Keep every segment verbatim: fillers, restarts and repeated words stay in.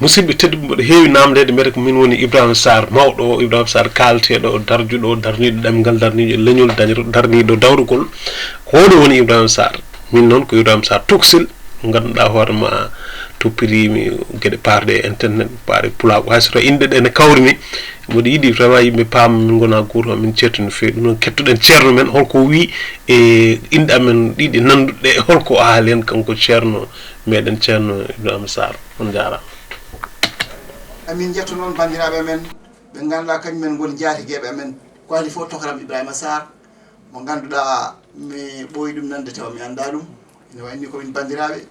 Musidɓe tedduɓe, mboɗo heewi naamndeede, mbiyata ko min woni Ibrahima Sarr mawɗo o, Ibrahima Sarr kaalteeɗo o, darjuɗo o, darniiɗo ɗemngal, darniiɗo leñol, dañr- darniiɗo dawrugol. Ko oɗo woni Ibrahima Sarr. Min noon ko Ibrahima Sarr Toksil, mo ngannduɗaa hoore ma toppiriimi geɗe paarɗe e internet, paarɗe pulaagu. Hay so tawi inɗe ɗe ne kawri ni, mboɗo yiɗi vraiment yimɓe paama min ngona gooto, min ceerti no feewi. Ɗum noon kettoɗen ceerno men, holko o wii e inɗe amen ɗiɗi nannduɗe, holko o haali heen kanko ceerno meɗen, ceerno Ibrahima Sarr. On njaaraama. Amin njetto noon banndiraaɓe amen, ɓe ngannduɗaa kañum en ngoni njaatigeeɓe amen, ko adii fof tokaram Ibrahima Sarr, mo ngannduɗaa mi ɓooyi ɗum nande tawa mi anndaa ɗum. Ina wayi ni ko min banndiraaɓe,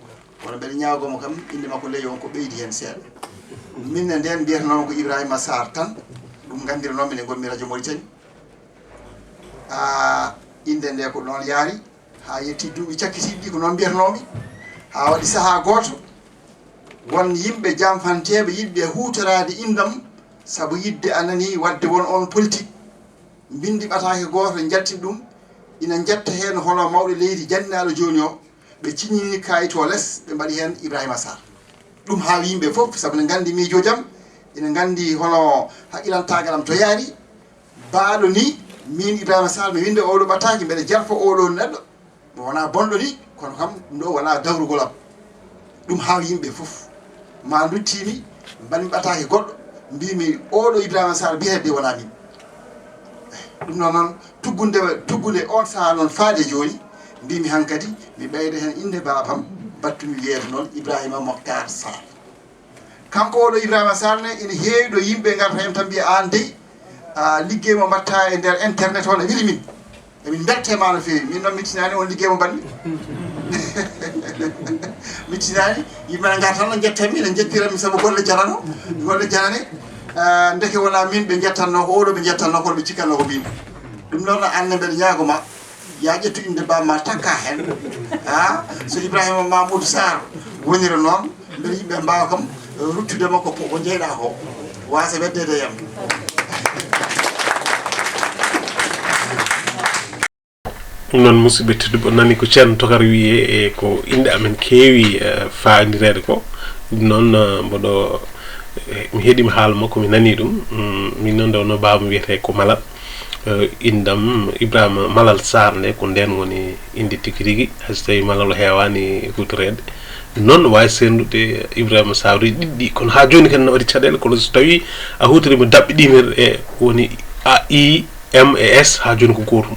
kono mbeɗa ñaagoo mo kam, innde makko ley on ko ɓeydi heen seeɗa. Min ne ndeen mbiyetenoo ko Ibrahima Sarr tan, ɗum nganndirnoo min e ngonmi radio Mauritanie. Ah, innde nde ko noon yaari, haa yetti duuɓi cakkitiiɗi ɗi ko noon mbiyetenoomi, haa waɗi sahaa gooto, won yimɓe janfanteeɓe yiɗɓe huutoraade inndam, sabu yiɗde a nanii waɗde won on politique, mbinndi ɓataake gooto njalti ɗum, ina njetta heen hono mawɗo leydi jannaaɗo jooni o, ɓe ciññini kaayit o les, ɓe mbaɗi heen Ibrahima Sarr. Ɗum haawi yimɓe fof, sabu ne nganndi miijooji am, ina nganndi hono haqqilantaagal am to yaari. Baaɗo ni, miin Ibrahima Sarr, mi winnda oɗo ɓataake, mbeɗa jarfa oɗo neɗɗo, mo wonaa bonɗo ni, kono kam ɗum ɗo wonaa dawrugol am. Ɗum haawi yimɓe fof. Ma nduttiimi, mbaɗmi ɓataake goɗɗo, mbiimi oɗo Ibrahima Sarr biyetee de wonaa min. Ɗum noon, noon tuggunde, tuggunde on sahaa noon faade jooni, mbiimi hankadi mi ɓeyda heen innde baabam, mbaɗtumi wiyeede noon Ibrahima Moktar Sarr. Kanko oɗo Ibrahima Sarr ne, ina heewi ɗo yimɓe ngarta heen tan mbiya, "Aan dey, a, liggey mo mbaɗta e nder internet o ne weli min." Emin mbeltee ma no feewi. Min noon mi tinaani on liggey mo mbaɗmi. Mi tinaani, yimɓe ne ngarta tan no njetta mi, ne njettira mi sabu golle janano, golle janane. Ah, ndeke wonaa min ɓe njettatnoo, ko oɗo ɓe njettatnoo, kono ɓe cikkatnoo ko min. Ɗum noon, aan ne mbeɗa ñaago ma, yaa ƴettu innde baaba ma takka heen. Ah, so Ibrahima Mamoudou Sarr wonira noon, mbele yimɓe mbaawa kam ruttude makko ko, ko jeyɗaa ko, waasa weddeede e am. Ɗum noon, musidɓe tedduɓe, on nani ko ceerno Tokar wiyee, e ko inɗe amen keewi, eh, faandireede ko. Ɗum noon, eh, mboɗo, eh, mi heɗiima haala makko, mi nanii ɗum. Mm, min noon, nde wonnoo baaba am wiyetee ko Malal. Eh, inndam Ibrahima Malal Sarr nde, ko ndeen woni innde tigi rigi. Hay so tawii Malal o heewaani huutoreede. Noon no waawi senndude Ibrahima Sarr ɗiɗɗi, kono haa jooni kadi no waɗi caɗeele, kono so tawii a huutoriima daɓɓe ɗiɗi, e woni A I M E S, haa jooni ko gootum.